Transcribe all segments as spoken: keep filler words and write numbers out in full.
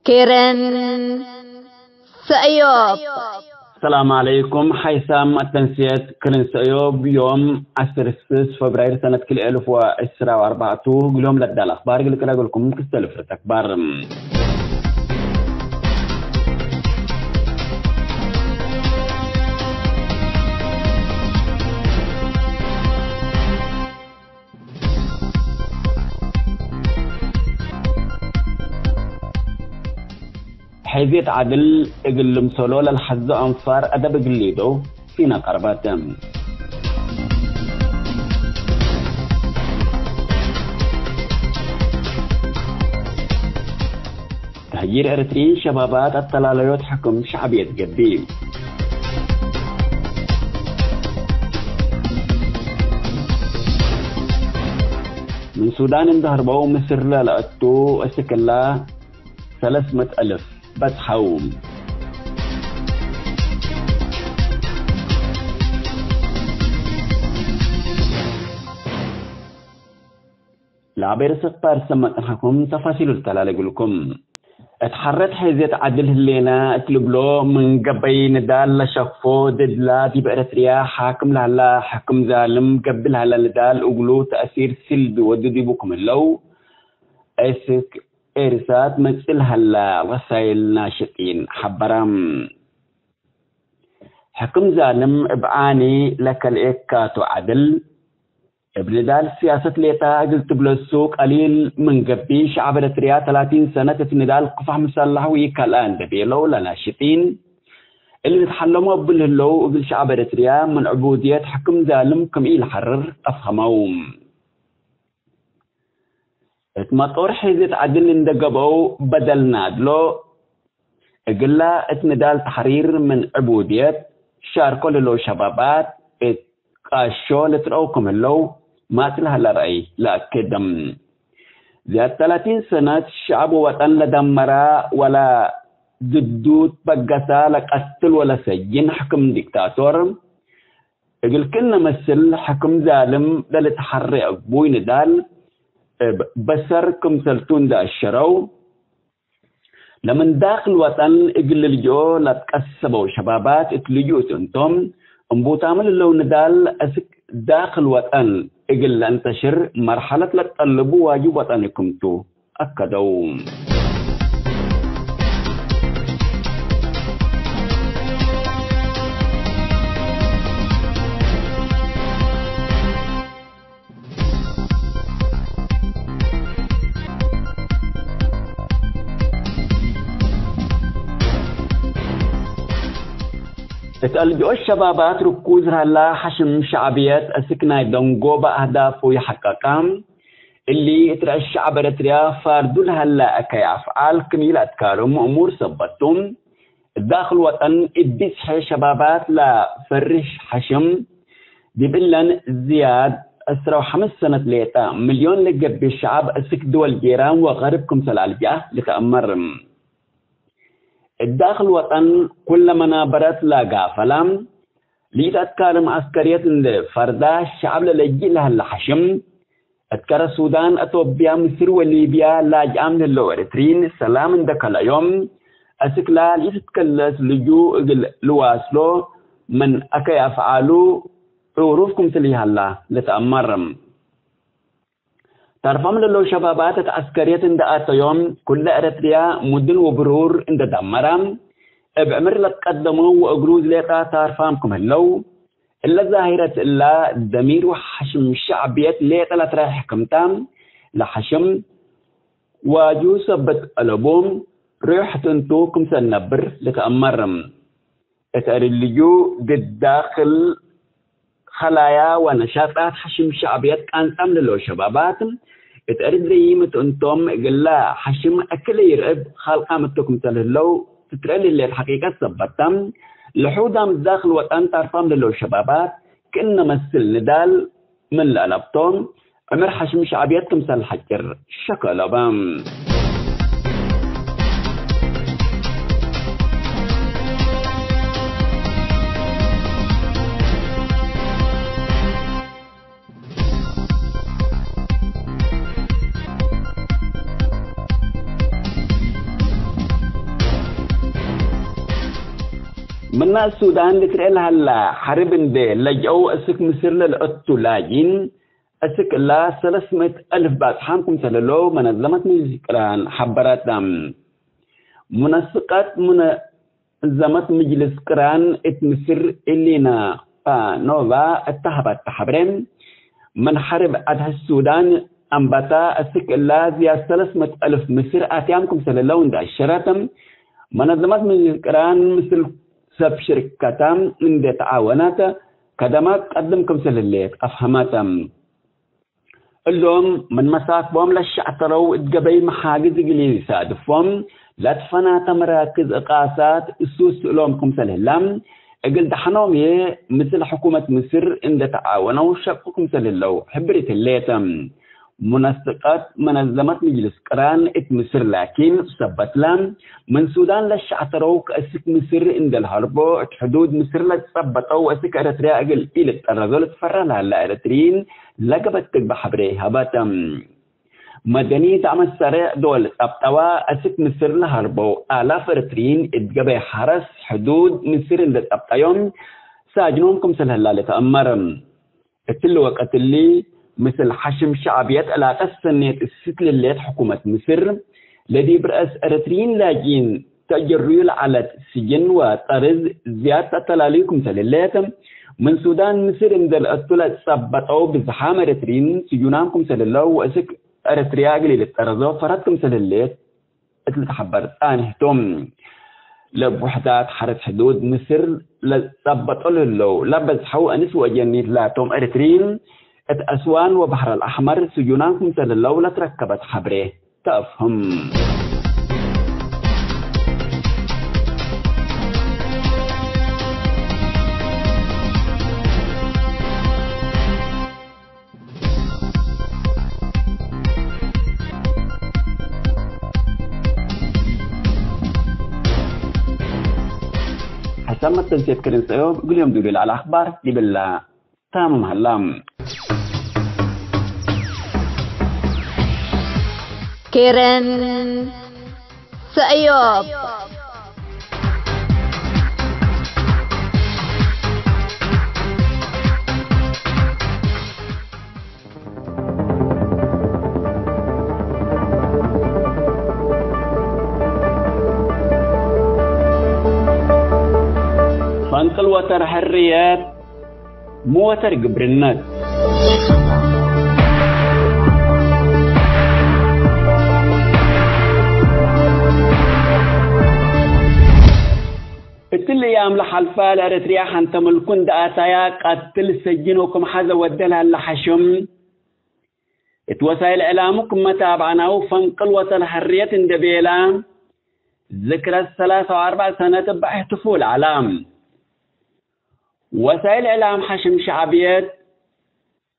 ክርን ሰእዮብ። ሰላም ዐለይኩም። ሓይሳም መተንስየት ክርን ሰእዮብ ዮም ዐስር ስስ ፈብራይር ሰነት ክልኤ እልፍ ወዕስራ ወአርባዕቱ። እግልዮም ለዳል አኽባር እግል ቅረግልኩም ክሰል ፍርት አክባር። ሐይዜት ዐድል እግል ልምሰሎ ለልሐዞ አንፋር አደብ እግል ሊደው ፊነ ቀርበት። ተህጂር ኤረትርዪን ሸባባት አተላለዮት ሕክም ሸዕብየት ገብእ። ምን ሱዳን እንደ ህርበው ምስር ለለአቱ እስክላ ሰለስ ምእት አልፍ በጽሐው። ለአቤ ርእሰ ክፋል ሰመ ጽንሐኩም ተፋሲሉ ልተላሌ እግልኩም። እት ሐረት ሐይዜት ዐድል ህሌነ እት ልብሎ ምን ገበይ ንዳል ለሸፎ ድድላ ዲብ ኤረትርያ ሓክም ለሀላ ሕክም ዛልም ገብእ ለሀላ ንዳል እግሉ ተእሲር ስልቢ ወዱ ዲቡ ክም ህለው ኤስክ ኤርሳት መጽእ ለሀላ ወሳይል ናሽጢን ሐበረ። ሕክም ዛልም እብ ዓኒ ለከልኤካቱ ዐድል፣ እብ ንዳል ስያሰት ሌጣ እግል ትብለሱ ቀሊል ምን ገብእ፣ ሸዐብ ኤረትርያ ተላቲን ሰነት እት ንዳል ክፋሕ ምሰላሕ ወኢከልአ እንዴ ቤለው ለናሽጢን፣ እሊ ልትሐለሞ እብ ልህለው እግል ሸዐብ ኤረትርያ ምን ዕቡድየት ሕክም ዛልም ክም ኢለሐርር አፍሀመው። እት መጦር ሐይዜት ዐድል እንዴ ገብአው በደል ናድሎ፣ እግላ እት ንዳል ተሕሪር ምን ዕቡድየት ሻርኮ ለህለው ሸባባት እት ቃሾ ልትረአው ክም ህለው ማጽእ ለሀላ ረአይ ለአክድ። ዝያድ ተላቲን ሰነት ሸዐብ ወወጠን ለደመራ ወለ ድዱ ትበገሰ ለቀትል ወለሰጅን ሕክም ዲክታቶር፣ እግል ክእነ መስል ሕክም ዛልም ለልትሐሬ አግቡይ ንዳል እብ በሰር ክምሰልቱ እንዴ አሸረው፣ ለምን ዳክል ወጠን እግል ልጅኦ ለትቀሰበው ሸባባት እት ልጅኡ እት እንቶም፣ እምቡታመ ለህለው ንዳል አስክ ዳክል ወጠን እግል ለእንተሽር መርሐለት ለትጠልቡ ዋጅብ ወጠኒ ክምቱ። አከደው። እት አልጅኦ ሸባባት ርኩዝ ሀላ ሐሽም ሸዕብየት አስክ ናይ ደንጎበ አህዳፉ ይሐቀቀ። እሊ እት ረአስ ሸዐብ ኤረትርያ ፋርዱ ለሀለ አከይ አፍዓል ክም ኢለአትካርም እሙር ሰበት ቱ፣ እት ዳክል ወጠን እብ ብዝሒ ሸባባት ለፈርሽ ሐሽም፣ ዲብ እለን ዝያድ ዕስራ ወሐምስ ሰነት ሌጠ፣ ምልዮን ለገብእ ሸዐብ አስክ ድወል ጄራን ወገርብ ክምሰል አልጅአ ልትአመር። እት ዳክል ወጠን ኩለ መናበረት ለጋፈላ፣ ለኢተአትካርም ዐስከርየት እንዴ ፈርዳ፣ ሸዐብ ለለጅእ ለሀለ ሐሽም፣ እት ከረ ሱዳን፣ አቶብያ፣ ምስር ወሊብያ ላጅአም ለህለው ኤረትርዪን ሰላም እንዴ ከለአዮም፣ አስክላ ለኢትትከለስ ልጁእ እግል ልዋስሎ ምን አከይ አፍዓሉ ዕሩፍ ክምስል ይሀላ ልትአመር። ታርፋም ለህለው ሸባባት እት ዐስከርየት እንዴ አተዮም፣ ኩለ ኤረትርያ ሙድን ወብሩር እንዴ ደመራ፣ እብ ዕምር ለትቀደመው ወእግሩዝ ሌጣ ታርፋም ክም ህለው፣ እለ ዛሂረት እላ፣ ደሚር ወሐሽም ሸዕብየት ሌጠ ለትረሕሕ ክምታ፣ ለሐሽም ዋጁ ሰበት አለቡ፣ ሩሕ ትንቱ ክምሰል ነብር ልትአመር። እት አርልዩ ግድ ዳክል ኸላያ ወነሻጣት ሐሽም ሸዕብየት ቃንጻም ለህለው ሸባባት፣ እት አርድ ረዪም እት እንቶም፣ እግላ ሐሽም አክለ ይርዕብ ኻልቃም እቱ ክምሰል ህለው ትትረአ ለህሌት ሐቂቀት ሰበታ፣ ለሑዳም ዳክል ወጠን ታርፋም ለህለው ሸባባት፣ ክእነ መስል ንዳል ምን ለአለብቶም፣ ዕምር ሐሽም ሸዕብየት ክምሰል ሐጭር ሸከ አለበ። ምነ ሱዳን ልትርኤ ለሀላ ሐርብ እንዴ ለጅአው እስክ ምስር ለልአቱ ላጂን፣ እስክ እላ ሰለስ ምእት አልፍ ባጽሓም ክምሰል ህለው መነዘመት መጅልስ ቅራን ሐበረት። ሙነስቀት ሙነዘመት መጅልስ ቅራን እት ምስር ኢሊና ፓኖቫ እተ ሀበተ ሐብሬ፣ ምን ሐርብ አድሕድ ሱዳን አንበታ እስክ እላ ዝያድ ሰለስ ምእት አልፍ ምስር አትያም ክምሰል ህለው እንዴ አሸረት፣ መነዘመት መጅልስ ቅራን ምስል ሰብ ሽርከተ እንዴ ተዓወነት ከደመ ቀድም ክምሰል ህሌት አፍሀመት። እሎም ምን መሳክቦም ለሸዕተረው እት ገበይ መሓግዝ እግል ኢሊሳድፎም ለትፈናተ መራክዝ እቃሳት እሱስ እሎም ክምሰል ህላ፣ እግል ደሐኖም ህዬ ምስል ሕኩመት ምስር እንዴ ተዓወነው ሸቁ ክምሰል ህለው ሕብሪት ህሌት። ሙነስቀት መነዘመት ምጅልስ ቅራን እት ምስር ላኪን ሰበትለ፣ ምን ሱዳን ለሸዕተረው ከእስክ ምስር እንዴ ለሀርቦ፣ እት ሕዱድ ምስር ለትጸበጠው ወእስክ ኤረትርያ እግል ኢልጠረዞ ልትፈራ ለሀለ ኤረትርዪን ለገበት ትግበእ ሐብሬ ሀበት። መደኒት አመሰሬዕ ዶል ጸብጠዋ፣ እስክ ምስር ለሀርበው አላፍ ኤረትርዪን እት ገበይ ሐረስ ሕዱድ ምስር እንዴ ጸብጠዮም ሳጅኖም ክምሰል ህላ ልትአመር። እትሊ ወቀት እሊ፣ ምስል ሐሽም ሸዕብየት ዕላቀት ሰኔት እስክ ልሌት ሕኩመት ምስር፣ ለዲብ ረአስ ኤረትርዪን ላጅኢን ተአጀርዩ ለዐለት ስጅን ወጠርዝ ዝያድ ተአተላልዩ ክምሰል ህሌት፣ ምን ሱዳን ምስር እንዴ ለአቱ ለጸበጠው ብዝሓም ኤረትርዪን ስጁናም ክምሰል ህለው ወእስክ ኤረትርያ እግል ኢልጠረዞ ፈረት ክምሰል ህሌት እት ልትሐበር ጻንሕ ቶም። ለቡ ውሕዳት ሐረስ ሕዱድ ምስር ለጸበጦ ለህለው ለበዝሐው አንስ ወአጀኒት ላቶም ኤረትርዪን፣ እት አስዋን ወበሐር አልአሕመር ስጁናም ክምሰል ህለው ለትረከበት ሐብሬ ተአፍህም። ሐሳብ መተንሴት ክርን ጸዮብ እግል ዮም ዱሉ ለዐለ አኽባር ዲብላ ታምም ሀላ። ኬረን ሰእዮብ። ፈንቅል ወተር ሕርየት፣ ሚ ወተር ግብርነት። እትሊ እያም ለሐልፈ ለኤረትርያ ሐንተ ምልኩ እንዴ አተያ ቀትል ሰጅን ወክም ሐዘ ወደ ለሀለ ሐሽም፣ እት ወሳይል እዕላሙ ክመ ታብዐናሁ ፈንቅል ወተር ሕርየት እንዴ ቤላ፣ ዝክረት ሰላሳ ወአርበዕ ሰነት እበ እሕትፉል ዐላ። ወሳይል እዕላም ሐሽም ሸዕብየት፣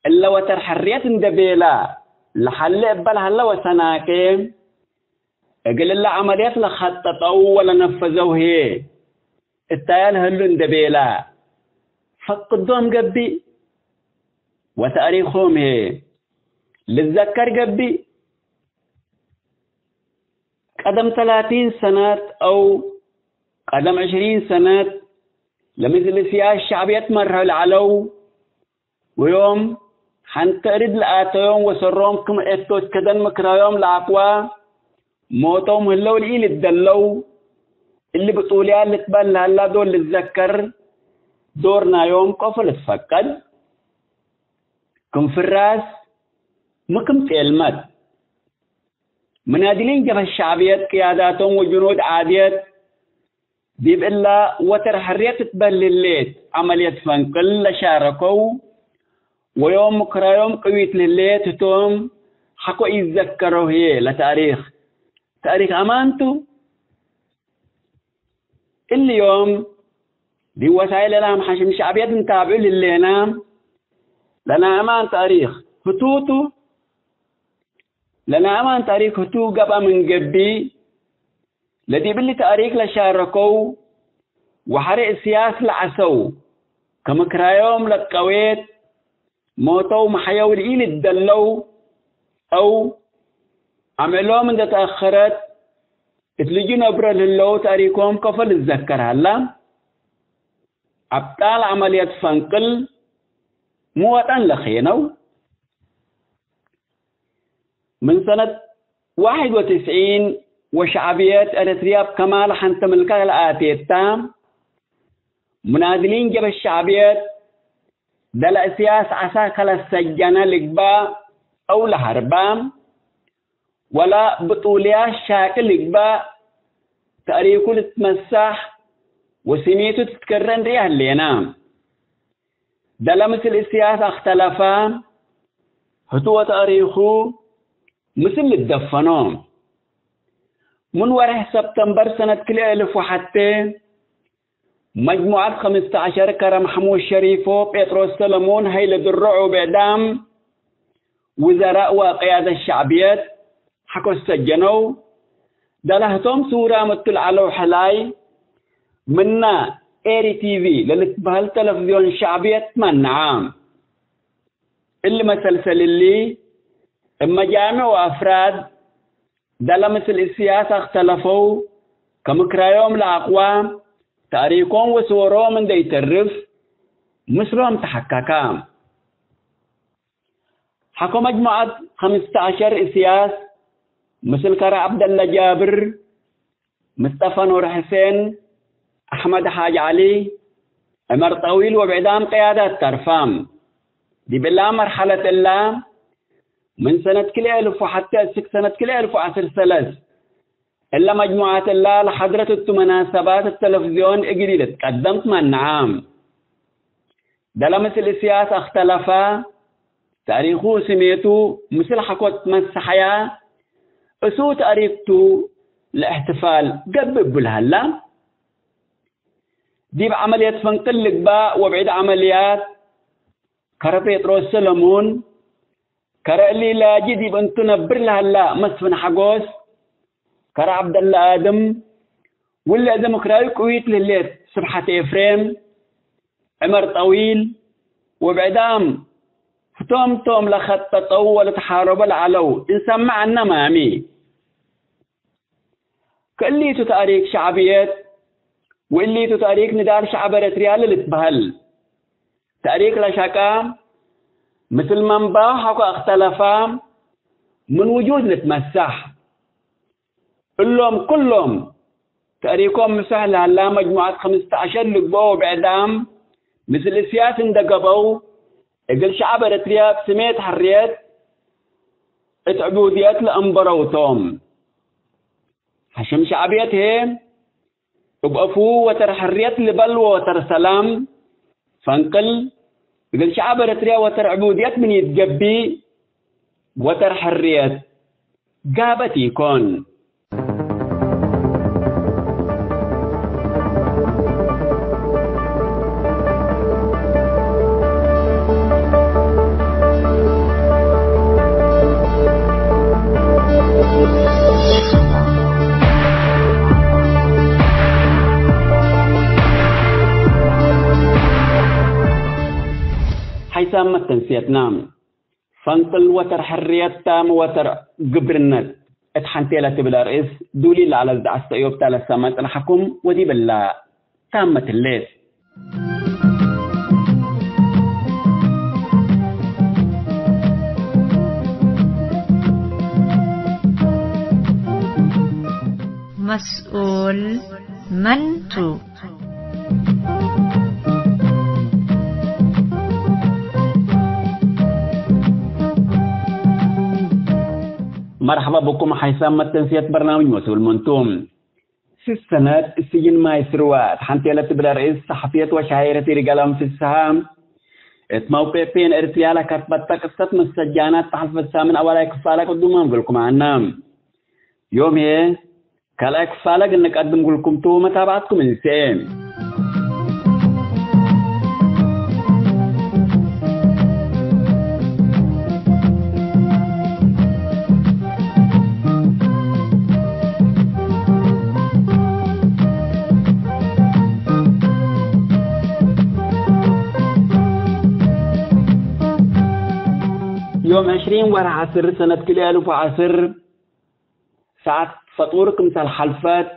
እለ ወተር ሕርየት እንዴ ቤላ ለሐሌ እበ ለሀለ ወሰናቄ፣ እግል እለ ዐመልየት ለከጠጠው ወለነፈዘው ህዬ፣ እታያ ለህሉ እንዴ ቤላ፣ ፈቅዶም ገብእ፣ ወተእሪኮም ህዬ ልዘከር ገብእ። ቀደም ተላቲን ሰነት አው ቀደም ዕሽሪን ሰነት ለመጅልስያት ሸዕብየት መርሐው ለዐለው፣ ወዮም ሐንተ እርድ ለአተዮም ወሰሮም ክም ኤቶች ከደን ምክራዮም ለአቅዋ፣ ሞቶም ህለው ለኢልደለው፣ እሊ ብጡልያት ልትበል ለሀላ ዶል ልትዘከር፣ ዶር ናዮም ቆፎ ልትፈቀድ፣ ክም ፍራስ ሚ ክም ጼልመት። መናድሊን ጀብሀት ሸዕብየት ቅያዳቶም ወጅኑድ ዓድየት፣ ዲብ እላ ወተር ሕርየት ትበል ህሌት ዐመልየት ፈንቅል ለሻረከው ወዮም ምክራዮም ቅዊት ለህሌት ህቶም ሐቆ ኢዘከረው ህዬ ለታሪክ። ታሪክ አማን ቱ። እሊ ዮም ዲብ ወሳይል እዕላም ሐሽም ሸዕብየት እንታብዑ ለህሌና፣ ለናይ አማን ታሪክ ህቱ ቱ። ለናይ አማን ታሪክ ህቱ ገብአ ምን ገብእ፣ ለዲብ እሊ ታሪክ ለሻረከው ወሐሬ እስያስ ለዐሰው፣ ከምክራዮም ለትቀዌት፣ ሞተው መሐየው ለኢልደለው፣ አው አምዕሎም እንዴ ተአኸረት እት ልጁ ነብረ ለህለው ታሪኮም ከፎ ልዘከር ሀላ። አብጣል ዐመልየት ፈንቅል ሚ ወጠን ለኬነው? ምን ሰነት ዋሕድ ወትስዒን ወሸዕብየት ኤረትርያ እብ ከማል ሐንተ ምልከ ለአቴታ፣ ሙናድሊን ጀበ ሸዕብየት፣ ደለ እስያስ ዐሳከ ለሰጀነ ልግባእ አው ለሀርባ፣ ወለ ብጡልያት ሻቂ ልግባእ፣ ተእሪኩ ልትመሳሕ ወስሜቱ ትትከረ እንርኤ ህሌና። ደለ ምስል እስያስ አክተለፈ፣ ህቱ ወተእሪኩ ምስል ልትደፈኖ። ምን ወርሕ ሰብተምበር ሰነት ክልኤ እልፍ ወሐቴ፣ መጅሙዐት ኸምስተ ዐሸር ከረ መሕሙድ ሸሪፎ፣ ጴጥሮስ ሰለሙን፣ ሀይለ ድሮዕ ወብዕዳም ውዘራእ ወቅያደት ሸዕብየት ሐቆ ሰጀነው። ደለ ህቶም ስውራም እቱ ለዐለው ሕላይ፣ ምነ ኤሪ ቲቪ ለልትበህል ተለፍዝዮን ሸዕብየት ትመነዐ። እሊ መሰልሰል እሊ፣ እብ መጃምዕ ወአፍራድ ደለ ምስል እስያስ አክተለፈው፣ ከምክራዮም ለአቅዋ፣ ተእሪኮም ወስወሮም እንዴ ኢተርፍ፣ ምስሎም ተሐከከ። ሐቆ መጅሙዐት ኸምስተ ዐሸር እስያስ፣ ምስል ከረ ዐብደለ ጃብር፣ ምስጠፈ ኑር ሕሴን፣ አሕመድ ሓጅ ዐሊ፣ ዕመር ጠዊል ወብዕዳም ቅያዳት ተርፋም። ዲብ እላ መርሐለት እላ፣ ምን ሰነት ክልኤ እልፍ ወሐቴ እስክ ሰነት ክልኤ እልፍ ወዐስር ሰለስ፣ እለ መጅሙዓት እላ ለሐድረት እቱ መናሰባት እት ተለፍዝዮን እግል ኢልትቀደም ትመነዓ። ደለ ምስል እስያስ አክተለፈ፣ ተእሪኩ ስሜቱ ምስል ሐቆ ትመሰሐያ፣ እሱ ተእሪክቱ ለእሕትፋል ገብእ እቡ ለሀላ። ዲብ ዐመልየት ፈንቅል ልግባእ ወብዕድ ዐመልያት፣ ከረ ጴጥሮስ ሰለሙን፣ ከረ እሊ ላጂ ዲብ እንቱ ነብር ለሀላ መስፍን ሐጎስ፣ ከረ ዐብደለ አድም፣ ውለ እዘ ምክራዩ ቅዊት ለህሌት ስብሐት ኤፍሬም፣ ዕመር ጠዊል ወብዕዳም ህቶም ቶም ለከጠጠው ወለተሓረቦ ለዐለው እንሰምዕ አነ ማሚ። ከእሊቱ ተእሪክ ሸዕብየት ወእሊቱ ተእሪክ ንዳል ሸዕብ ኤረትርያ ለልትበህል ተእሪክ ለሸቀ፣ ምስል መንባሁ ሐቆ እክተለፈ፣ ምን ውጁድ ልትመሳሕ። እሎም ኩሎም ተእሪኮም ምሰሕ ለሀላ መጅሙዐት ክምስተ ዐሸር ልግበኦ ብዕዳም ምስል እስያስ እንደ ገብአው፣ እግል ሸዐብ ኤረትርያ እብ ስሜት ሕርየት እት ዕቡድየት ለአንበረው ቶም። ሐሽም ሸዕብየት ህዬ፣ እብ አፉ ወተር ሕርየት ልበል ወወተር ሰላም ፈንቅል፣ እግል ሸዐብ ኤረትርያ ወተር ዕቡድየት ምን ኢትገቢእ፣ ወተር ሕርየት ጋበት ኢኮን። ሐይሳም መተንስየትና፣ ፈንቅል ወተር ሕርየት ታም ወተር ግብርነት እት ሐንቴ ለትብል አርእስ ዱሊ ለዐለ ዝደዐስ ተእዮብታ ለሰመ ጽንሐኩም ወዲብ እላ ታመት ህሌት። መስኡል መን ቱ? መርሐባ ብኩም ሐይሳም መተንስየት በርናምጅ መስኡል መን ቱ። ስስ ሰነት እስጅን ማይ ስርወ እት ሐንቴ ለትብል አርእስ ሰሐፍየት ወሻይረት ይርጋለም ፍስሃ እት መውቅዕ ፔን ኤርትርያ ለከትበተ ቅሰት መሰጃናት ተሐልፈት ሳምን አወላይ ክፋለ ቅዱማም እግልኩም አነ። ዮም ህዬ ካልኣይ ክፋለ እግል ንቀድም እግልኩም ቱ፣ መታብዐትኩም እንሴ። ዮም ዕሽሪን ወርሕ ዐስር ሰነት ክልኤ አልፍ ወዐስር፣ ሰዓት ፈጡር ክምሰል ሐልፈት፣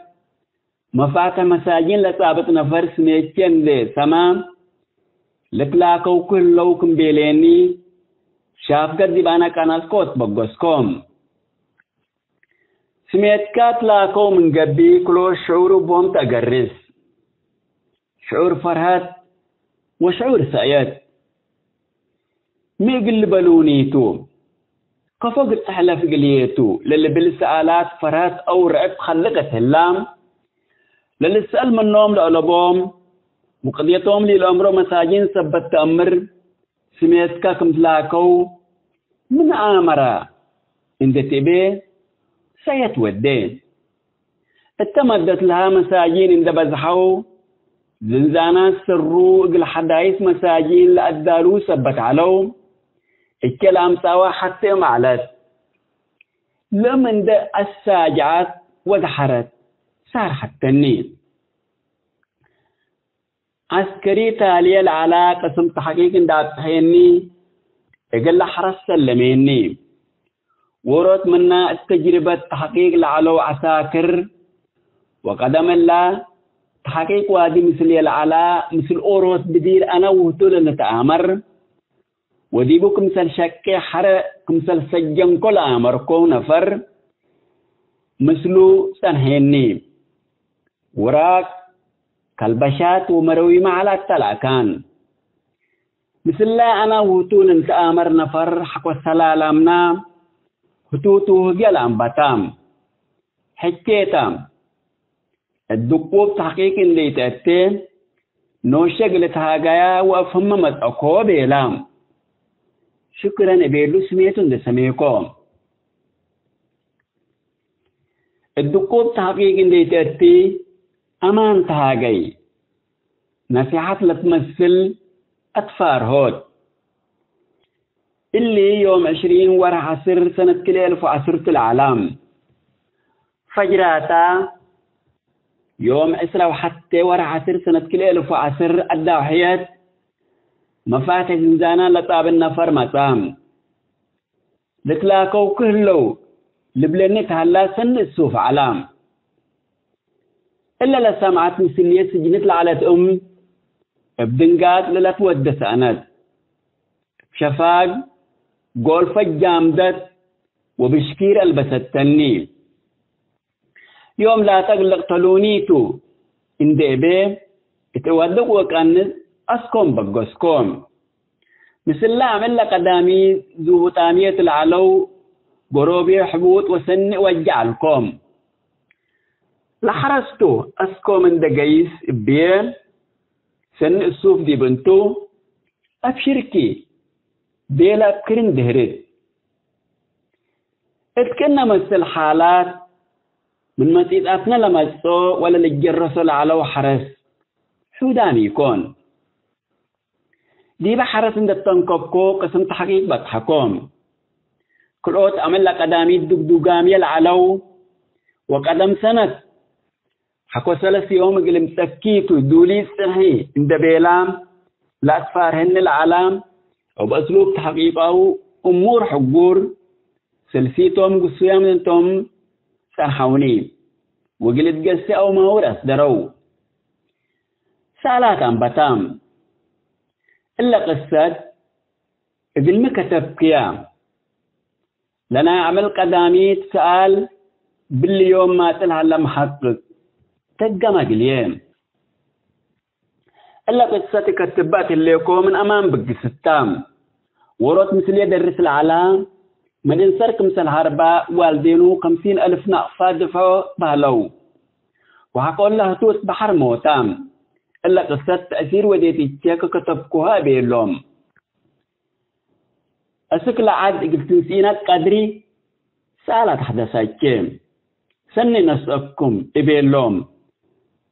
መፋትሕ መሳጂን ለጻብጥ ነፈር ስሜቼ እንዴ ሰማ፣ ልትላከውኩ ህለው ክም ቤሌኒ፣ ሻፍገት ዲብ አነ ቀነጽኮ ወትበገስኮ። ስሜትካ ትላከው ምን ገብእ፣ ክሎት ሽዑር እቦም ተአገርስ። ሽዑር ፈርሀት ወሽዑር ሰእየት። ሚ እግል ልበሉኒ ቱ? ከፎ ግጽሕ ለፍግልዬ ቱ? ለልብል ሰኣላት ፈርሀት አው ርዕብ ኸልቅ እት ህላ፣ ለልትሰአል ምኖም ለአለቦም፣ ወቅድየቶም ለኢለአምሮ መሳጂን ሰበት ተአምር፣ ስሜትካ ክም ትላከው ምን አመረ እንዴ ትቤ፣ ሰእየት ወዴ። እተ መደት ለሃ መሳጂን እንዴ በዝሐው፣ ዝንዛናት ሰሩ እግል ሐዳይስ መሳጂን ለአዳሉ ሰበት ዐለው። እቼ ለአምጻዋ ሐቴ እም ዐለት። ለእም እንዴ አሳጅዐት ወደሐረት ሳር ሐተኒ። ዐስከሪ ታልየ ለዐላ ቅስም ተሕቂቅ እንዴ አብጽሐኒ፣ እግል ለሐረስ ሰለሜኒ። ዎሮት ምና እት ተጅርበት ተሕቂቅ ለዐለው ዐሳክር፣ ወቀደም እላ ተሕቂቅ ዋዲ ምስልየ ለዐላ፣ ምስል ኦሮት ብዲር አነ ውህቱ ለንትአመር፣ ወዲቡ ክምሰል ሸቄ ሐረ ክምሰል ሰጀንኮ ለአመርኮ ነፈር ምስሉ ጸንሔኒ። ውራቅ፣ ከልበሻት ወመረዊመ ዐላት ተለአካን። ምስለ አነ ውህቱ ልንትአመር ነፈር ሐቆ ሰላላምና ህቱ ቱ ህግየ ለአንበታ። ሕቼታ፣ እት ድቁብ ተሕቂቅ እንዴ ኢተአቴ፣ ኖሸ እግል እትሃገያ ወአፍህመ መጽአኮ ቤላ። ሽክረን እቤሉ ስሜቱ እንዴ ሰሜኮ። እት ድቁብ ተሕቂቅ እንዴ ኢተአቲ፣ አማን ተሃገይ። ነሲሐት ለትመስል አትፋርሆት። እሊ ዮም ዕሽሪን ወርሕ ዐስር ሰነት ክልኤ እልፍ ወዐስር ቱ ለዐላ። ፈጅራታ ዮም ዕስራ ወሐቴ ወርሕ ዐስር ሰነት ክልኤ እልፍ ወዐስር አዳውሕየት መፋትሕ ዝንዛና ለጻብን ነፈር መጽአ። ልትላከው ክህለው ልብለኒ ተሀላ ሰኒ እሱፍ ዐላ። እለ ለሰምዐት ምስልዬ ስጅንት ለዐለት እም፣ እብ ድንጋጽ ለለትወዴ ሰአነት። እብ ሸፋግ ጎልፈ ጃምደት ወብሽኪር አልበሰተኒ። ዮም ላተ እግል ልቅተሉኒ ቱ እንዴ እቤ፣ እት እወድቅ ወቀንጽ አስኮም በገስኮም። ምስለ አምዕል ለቀዳሚ ዙቡጣምየት ለዐለው ጎሮቤ ሕቡጥ ወሰኒ እወጅዕ ዐልኮም። ለሐረስቱ አስኮም እንዴ ገይስ እብዬ፣ ሰኒ እሱፍ ዲብ እንቱ፣ አብሽርኪ ቤለ አብክርን ድህርት። እት ክእነ መስል ሓላት ምን መጺጻትነ ለመጽኦ ወለልጀረሶ ለዐለው ሐረስ ሑዳም ኢኮን። ዲበ ሐረስ እንዴ ተንከብኮ ቅስም ተሕቂቅ በጽሐኮም። ክልኦት አምዕል ለቀዳሚት ዱግዱጋምየ ለዐለው ወቀደም ሰነት ሐቆ ሰለስ ዮም እግል እምጸኪ ቱ ዱሊ ጽንሒ እንዴ ቤላ ለአትፋርሀኒ ለዐላ፣ እብ አስሉብ ተሕቂቃው እሙር ሕጉር ስልሲቶም ግሱያም እንቶም ጸንሐውኒ፣ ወእግል እትገሴ አውማውር አስደረው። ሰአላት አንበታም። እለ ቅሰት እግልሚ ከተብክያ? ለናይ አምዕል ቀዳሚት ሰኣል ብሊ ዮም ማጽእ ለሀለ መሐቅቅ ተገመ እግልዬ። እለ ቅሰት እከትበ እት ህሌኮ ምን አማን ብግስታ። ዎሮት ምስልዬ ደርስ ለዐላ፣ ምን እንሰር ክምሰል ሀርባ ዋልዴኑ ከምሲን አልፍ ናቅፋ ድፍዖ በህለው። ወሐቆለ ህቱ እት በሐር ሞታ። እለ ቅሰት ተእሲር ወዴት እቼ ከከተብኩሀ እቤሎም። አስክ ለዐድ እግል ትንስኢነት ቀድሪ ሰኣል አትሐደሰቼ። ሰኒ እነስአኩም እቤሎም።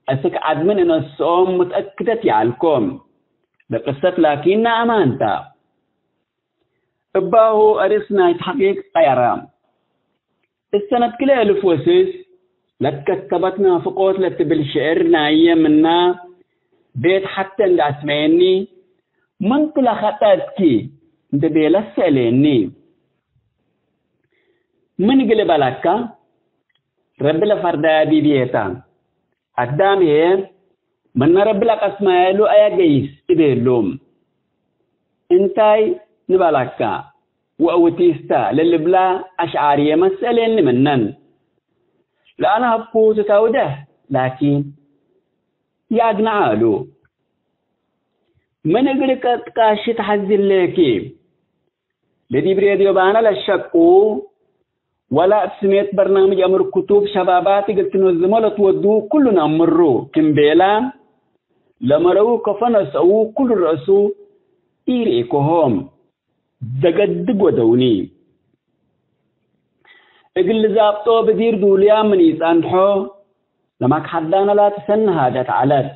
አስክ ዐድ ምን እነስኦም ሙትአክደት ይዐልኮ። ለቅሰት ላኪን አማን ታ። እባሁ አርእስ ናይ ተሕቂቅ ቀየረ። እሰነት ክልኤ እልፍ ወስስ ለትከተበት ናፍቆት ለትብል ሽዕር ናየ ምና ቤት ሐቴ እንዴ አስመየኒ፣ ምን ቱ ለከጠአትኪ እንዴ ቤለት ሰእሌኒ። ምን እግል እበለከ፣ ረቢ ለፈርዳያ ዲብዬ ተ። አዳም ህዬ፣ ምነ ረቢ ለቀስማየ እሉ አየ ገይስ እቤሉ። እንታይ ንበለከ ወአውቲስተ ለልብላ አሽዓርየ መሰአሌኒ ምነን። ለአነ ሀብኩ ትታውደህ ላኪን ይአግነዐ እሉ። ምን እግል ቀጥቃሺ ተሐዝሌኪ? ለዲብ ሬድዮ ባነ ለሸቁ ወለ እብ ስሜት በርናምጅ አምር ክቱብ ሸባባት እግል ትነዝሞ ለትወዱ ኩሉ ነአምሩ ክም ቤላ፣ ለመረዊ ከፎ ነስአዉ ኩሉ ረአሱ ኢርኤኮሆም። ደገድግ ወደውኒ። እግል ልዛብጦ ብዲር ዱልያ ምን ኢጸንሖ፣ ለማክሐዳነ ላትሰኒ ሃደት ዐለት።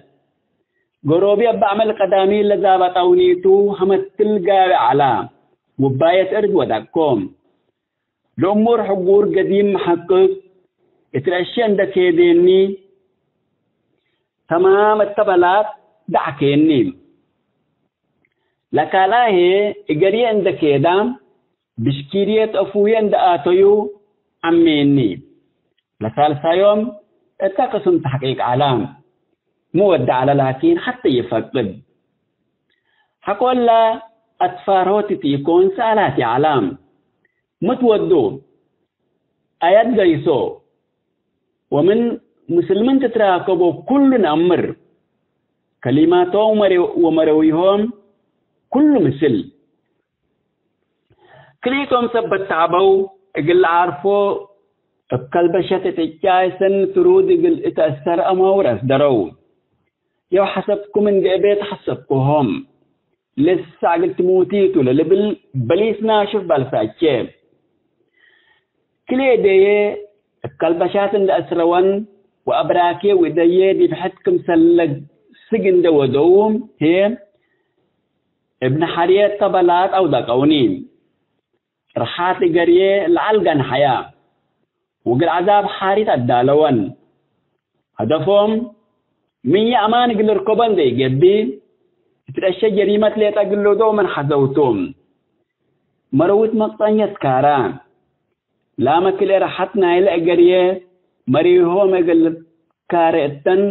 ገሮቢ እብ አመል ቀዳሚ ለዛበጣውኒቱ ሀመትል ጋቢ ዐላ፣ ውባየት እርድ ወደቅኮ። ለእሙር ሕጉር ገዲም መሐቅቅ እት ረአሼ እንደ ኬዴኒ፣ ተማም እተ በላት ደዐኬኒ። ለካልአ ህዬ እገርዬ እንደ ኬዳ፣ ብሽኪርየት አፉዬ እንደ አተዩ ዐሜኒ። ለሳልሳዮም እተ ቅስም ተሕቂቅ ዐላ። ሚ ወዴ ዐለ ላኪን ሐቴ ይፈቅድ። ሐቆለ አትፋርሆ ትትኢኮን ሰአላት ይዐላ። ሚ ትወዱ? አየት ገይሶ? ወምን ምስልምን ትትራከቦ ኩሉ ነአምር። ከሊማቶም ወመሬ-፣ ወመረዊሆም ኩሉ ምስል። ክልኢቶም ሰበት ተዐበው እግል ለዓርፎ እብ ከልበሸት እት እጫይ ሰኒ ትሩድ እግል እተአሰር አማውር አስደረው። የው ሐሰብኩም እንዴ እቤ ተሐሰብኩሆም። ልሰዕ እግል ትሙቲ ቱ ለልብል በሊስ ናሽፍ ባልሳቼ። ክልኤ እደዬ እብ ከልበሻት እንዴ አስረወን ወአብራኬ ወእደዬ ዲብ ሕድ ክምሰል ለስግ እንዴ ወደው ህዬ፣ እብ ነሐርየት ተበላት አውደቀውኒ። ርሓት እገርዬ ለዐል ገንሐያ፣ ወእግል ዐዛብ ሓሪት አዳለወን። ሀደፎም ምን የአማን እግል ልርከቦ እንዴ ኢገብእ፣ እት ረአሸ ጀሪመት ሌጠ እግል ልወደው ምን ሐዘውቱ። መረውት መቅጠኛ ትካራ። ላመ ክልኤ ርሓት ናይለ እገርዬ መሪሆም እግል ልካሬ እተን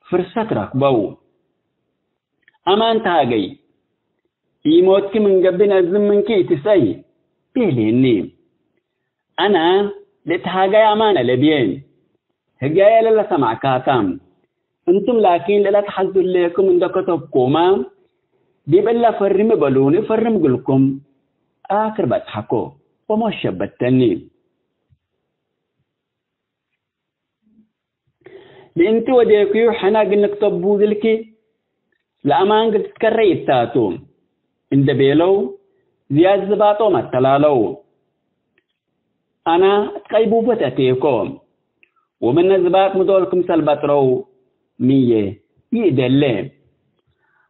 ፍርሰት ረክበው። አማን ተሃገይ፣ ኢሞትኪ ምን ገብእ ነዝም ምንኪ ኢትስአይ ቤሌኒ። አነ ለእትሃገየ አማን አለብዬ፣ ህጋየ ለለሰማዕካታ። እንቱም ላኪን ለለትሐዙ ህሌኩም እንደ ከተብኩማ፣ ዲብ እለ ፈርም እበሉኒ እፈርም እግልኩም። አክር በጽሐኮ ወሞት ሸበተኒ። ለእንቲ ወዴክዩ ሕነ እግል ንክተቡ እግልኪ፣ ለአማን እግል ትትከረይ እታቱ፣ እንዴ ቤለው ዝያድ ዝባጦም አተላለው። አነ እት ቀይቡበት አቴኮ፣ ወምነ ዝባጥ ምዶል ክምሰል በጥረው ምዬ ይእደሌ።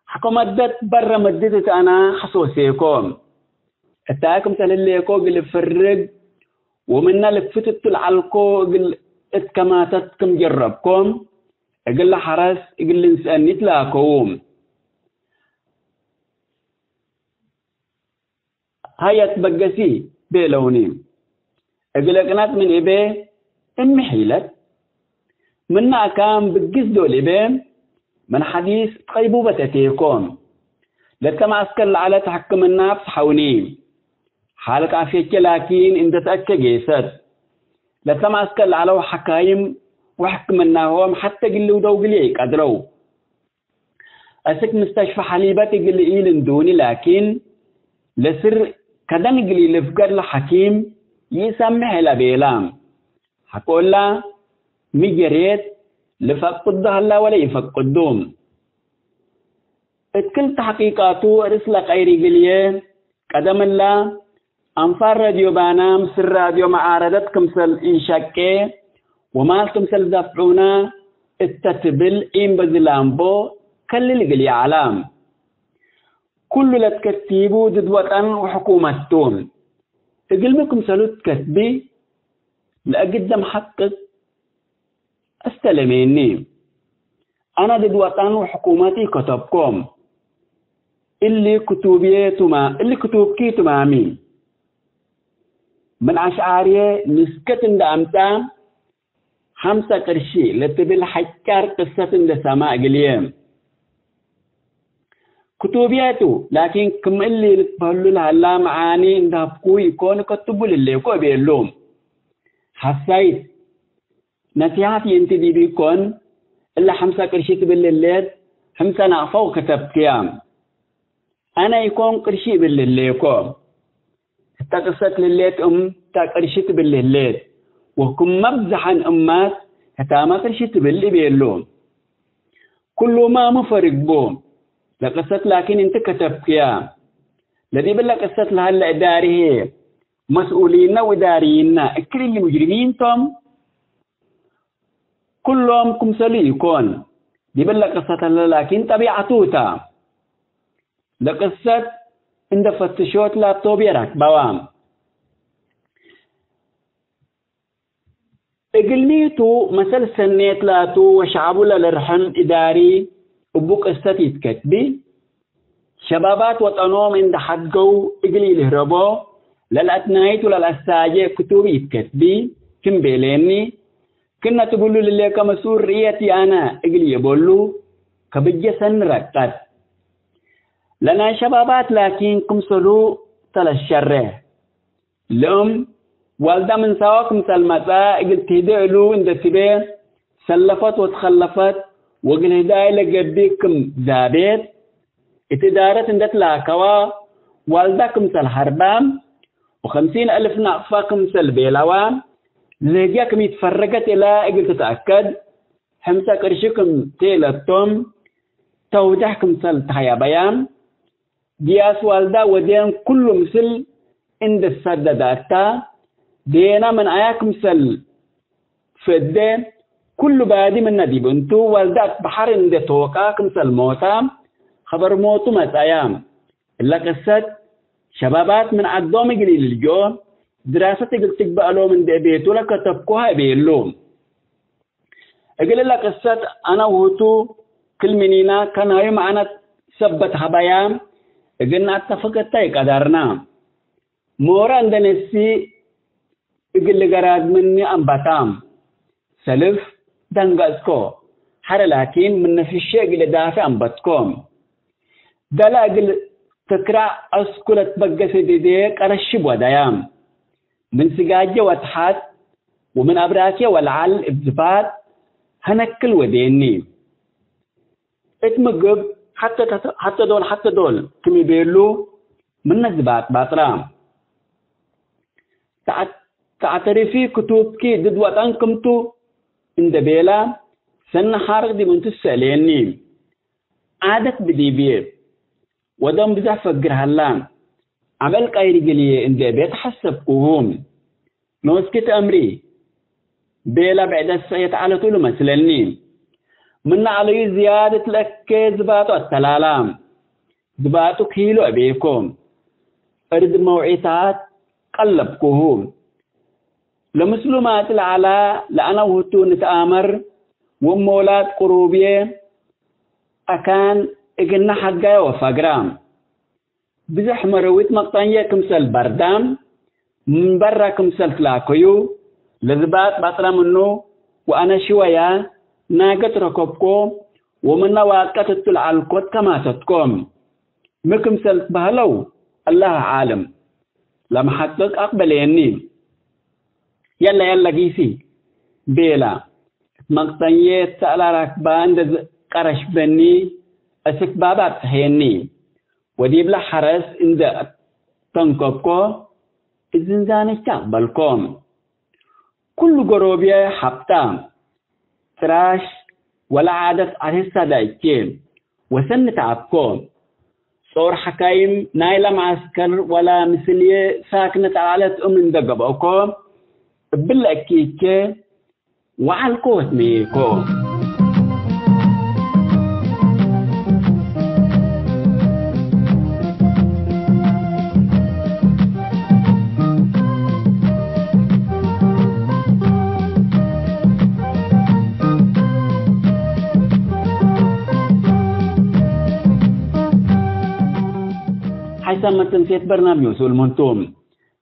ሐቆ መደት በረ መድት እት አነ ሐሶሴኮ። እታ ክምሰል ህሌኮ እግል እፍርግ ወምነ ልፍትቱ ለዐልኮ እግል እትከማተት ክም ጀረብኮ፣ እግል ለሐረስ እግል ልንስአኒ ትላከዉ። ሀይ አትበገሲ ቤለውኒ። እግል እቅነጥ ምን እቤ እሚ ሒለት ምነ አካን ብግስ ዶል እቤ፣ ምን ሐዲስ ቀይቡበት አቴኮ። ለተ መዐስከር ለዐለት ሕክምና አፍሰሐውኒ። ሓልቅ አፍየቼ ላኪን እንዴ ተአኬ ጌሰት። ለተ መዐስከር ለዐለው ሐካይም ወሕክምናሆም ሐቴ እግል ልውደው እግልዬ ኢቀድረው። አስክ ምስተሽፈ ሐሊበት እግል ኢልንዱኒ ላኪን፣ ለስር ከደን እግል ኢልፍገር ለሐኪም ይሰምሕ እለ ቤላ። ሐቆላ ሚ ጀሬት ልፈቅዶ ሀላ ወለ ኢፈቅዱ። እት ክል ተሕቂቃቱ ርእስ ለቀይር እግልዬ፣ ቀደም እለ አንፋር ረድዮ ባና ምስል ራድዮ መዓረደት ክምሰል እንሸቄ ወማል ክምሰል ደፍዑነ እተ ትብል ኢምበዝላምቦ ከልል እግልዬ ዐላ። ኩሉ ለትከቲቡ ድድ ወጠን ወሕኩመት ቱ። እግልሚ ክምሰሉ ትከትቢ ለአግደም ሐቅቅ አስተለሜኒ። አነ ድድ ወጠን ወሕኩመት ኢከተብኮ። እሊ ክቱብዬ ቱማ-፣ እሊ ክቱብኪ ቱማሚ። ምን አሽዓርዬ ንስከት እንደ አምጻ ሐምሰ ቅርሺ ለትብል ሐጫር ቅሰት እንዴ ሰመ እግልዬ። ክቱብየቱ ላኪን ክም እሊ ልትበህሉ ለሀላ መዓኒ እንዴ ሀብኩ ኢኮን ከትቡ ልሌኮ እቤሉ። ሐሳይት ነሲሐት ይእንቲ ዲብ ኢኮን፣ እለ ሐምሰ ቅርሺ ትብል ህሌት፣ ሕምሰ ናቅፈው ከተብክያ። አነ ኢኮን ቅርሺ እብል ህሌኮ። እተ ቅሰት ልሌት እም ተ ቅርሺ ትብል ህሌት፣ ወክም መብዝሐን እማት ህታመ ቅርሺ ትብል እቤሉ። ክሉመ ሚ ፈርቅ ቡ? ለቅሰት ላኪን እንቲ ከተብክያ። ለዲብለ ቅሰት ለሀለ እዳሪ ህዬ፣ መስኡሊነ ወእዳሪይነ እክል እሊ ሙጅሪሚን ቶም? ክሎም ክምሰሉ ኢኮን። ዲብለ ቅሰት ህለ ላኪን ጠቢዐቱ ተ። ለቅሰት እንደ ፈትሾት ላፕቶፕ የረክበዋ። እግልሚቱ መሰል ሰኔት ላቱ ወሸዐቡ ለልርሕም እዳሪ እቡ ቅሰት ይትከትቢ። ሸባባት ወጠኖም እንደ ሐድገው እግል ኢልህረቦ ለልአትናይት ወለልአሳጄ ክቱብ ይትከትቢ ክም ቤሌኒ። ክነ ትብሉ ልሌከ መስኡል ርእየት ይአነ እግል ይበሉ ከብጀ ሰኒ ረቀት። ለናይ ሸባባት ላኪን ክምሰሉ ተለሸረ። ለእም ዋልዳ ምን ሳዋ ክምሰል መጽአ እግል ትህዴ እሉ እንዴ ትቤ ሰለፈት ወትከለፈት ወእግል ህዳይ ለገብእ ክም ዛቤት እት እዳረት እንዴ ትላከዋ ዋልዳ ክምሰል ሀርባም ወከምሲን አልፍ ናቅፋ ክምሰል ቤላዋ ለህግያ ክም ኢትፈረገት እላ እግል ትትአከድ ሕምሰ ቅርሺ ክም ቴለቶም ተውደሕ ክምሰል ተሀያበያ። ግያስ ዋልዳ ወዴን ኩሉ ምስል እንዴ ሰደዳታ፣ ዴና ምን አያ ክምሰል ፈዴ፣ ኩሉ ባዲ ምነ ዲብ እንቱ፣ ዋልዳ እት በሐር እንዴ ቶቃ ክምሰል ሞታ፣ ኸበር ሞቱ መጽአያ። እለ ቅሰት፣ ሸባባት ምን ዐዶም እግል ኢልልጅኦ፣ ድራሰት እግል ትግበእ እሎም እንዴ ቤቱ ለከተብኩሀ እቤሉ። እግል እለ ቅሰት አነ ውህቱ ክል ምኒና ከናዩ መዕነት ሰበት ሀበያ እግል ነአተፍቅ እተ ኢቀደርና። ሞረ እንደ ነሲ እግል ልገራድ ምኒ አንበታ። ሰልፍ ደንገጽኮ። ሐረ ላኪን ምን ነፍሼ እግል እዳፌ አንበትኮ። ገለ እግል ትክራዕ አስኩ ለትበገሰ ዲዴ ቀረሽብ ወደያ። ምን ስጋጄ ወተሐት ወምን አብራኬ ወለዐል እብ ዝባጥ ሀነክል ወዴኒ። እት ምግብ ሐቴ ተ-፣ ሐቴ ዶል ሐቴ ዶል ክም ኢቤሉ ምነ ዝባጥ ባጥራ። ተዐ-፣ ተዐተሪፊ ክቱብኪ ድድ ወጠን ክምቱ እንደ ቤላ ሰኒ ሐርቅ ዲብ እንቱ ትሰአሌኒ። ዓደት ብዲብዬ ወዶም ብዘሕ ፈግር ሀላ፣ ዐመል ቀይር እግልዬ እንዴ ቤት ሐሰብኩሁ። ኖስኪ ተአምሪ ቤላ ብዕደት ሰእየት ዐለቱ ልመስለኒ። ምነ ዐለዩ ዝያደት ለእኬ ዝባጡ አተላላ። ዝባጡ ክሂሎ እቤኮ። እርድ መውዒታት ቀለብኩሁ። ለምስሉ ማጽእ ለዐላ ለአነ ውህቱ ንትአመር ወእም ሞላድ ቅሩብዬ አካን እግልነ ሐጋየ ወፈግራ። ብዘሕ መረዊት መቅጠንዬ ክምሰል በርዳም ምን በራ ክምሰል ትላከዩ ለዝባጥ ባጥረ ምኑ ወአነ ሽወያ ናገት ረከብኮ ወምነ ዋቀት እቱ ለዐልኮት ከማተትኮ። ሚ ክምሰል ትበህለው አላህ ዓልም። ለመሐቅቅ አቅበሌኒ። የለ የለ ጊሲ ቤላ። እት መቅጠንዬ እት ሰእላ ራክባ እንደ ቀረሽበኒ እስክ ባብ አብጽሐኒ። ወዲብለ ሐረስ እንደ ተንከብኮ እት ዝንዛነቼ አቅበልኮ። ኩሉ ገሮብዬ ሐብታ። ትራሽ ወለዓደት አርህሳ ዳእቼ ወሰኒ ተዐብኮ። ጾር ሐካይም ናይለ መዐስከር ወለ ምስልዬ ሳክነት ዐለት እም እንደ ገብአኮ፣ እብለ እኪቼ ወዐልኮ ወትመዬኮ። ሐይሳም መተንሴት በርናምጅ መስኡል ምን ቱ።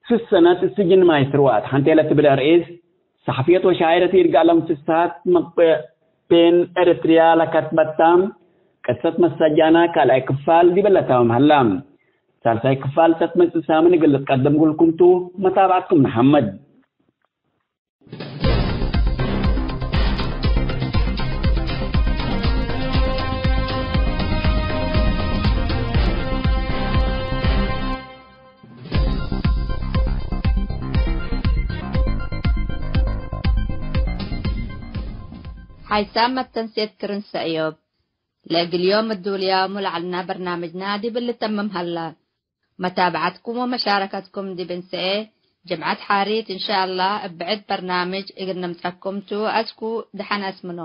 ስስ ሰነት እት ስጅን ማይስትር ወአት ሐንቴ ለትብል አርእስ፣ ሰሐፍየት ወሻዕረት ይርጋለም ፍስሐት መቅበ ቤን ኤረትርያ ለከትበታ ቅሰት መሰጃና ካልኣይ ክፋል ዲበ ለታምም ሀላ። ሳልሳይ ክፋል ተትመጽእ ሳምን እግል ልትቀደም እግልኩም ቱ። መታብዐትኩም ነሐምድ። ሓይሳም መተንሴት ክርን ሰእዮብ። ለእግል ዮም እዱልያሙ ለዐልና በርናምጅና ዲብ ልተምም ሀላ። መታብዐትኩም ወመሻረከትኩም ዲብ እንሰኤ ጅምዐት ሓሪት እንሻአላህ እብ ብዕድ በርናምጅ እግል ንምጸኩም ቱ። አስኩ ደሐን አስምኖ።